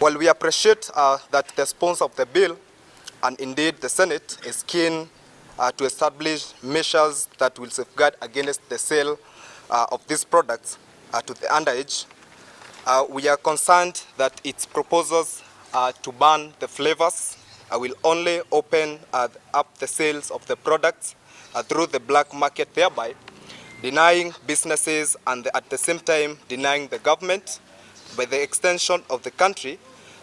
Well, we appreciate that the sponsor of the bill, and indeed the Senate, is keen to establish measures that will safeguard against the sale of these products to the underage. We are concerned that its proposals to ban the flavors will only open up the sales of the products through the black market, thereby denying businesses and at the same time denying the government, by the extension of the country,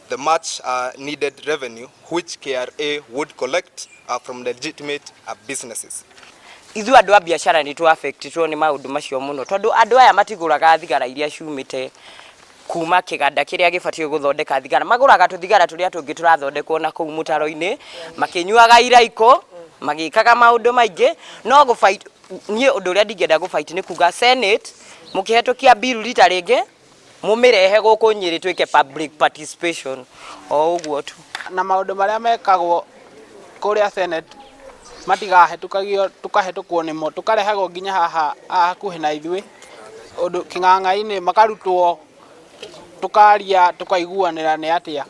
the much needed revenue which KRA would collect from legitimate businesses. Ithuĩ andũ a biacara nĩ tũ affectitwo nĩ maũndũ macio mũno tondũ andũ aya matigũraga thigara iria ciumĩte kuma kĩganda kĩrĩa gĩbatiĩ gũthondeka thigara. Magũraga tũthigara tũrĩa tũngĩ tũrathondekwo na kũu mũtaro-inĩ, makĩnyuaga iraikũ, magĩkaga maũndũ maingĩ. No gũ fight, niĩ ũndũ ũrĩa ndingĩenda gũ fight nĩ kuga Senate mũkĩhetũkia bill rita rĩngĩ mũmĩrehe gũkũ Nyĩrĩ twĩke public participation o ũguo tu. Na maũndũ marĩa mekagwo kũrĩa Senate matigahetũkagio, tũkahetũkwo nĩmo, tũkarehagwo nginya haha haha hakuhĩ na ithuĩ ũndũ kĩng'ang'a-inĩ, makarutwo, tũkaria, tũkaiguanĩra nĩ atĩa.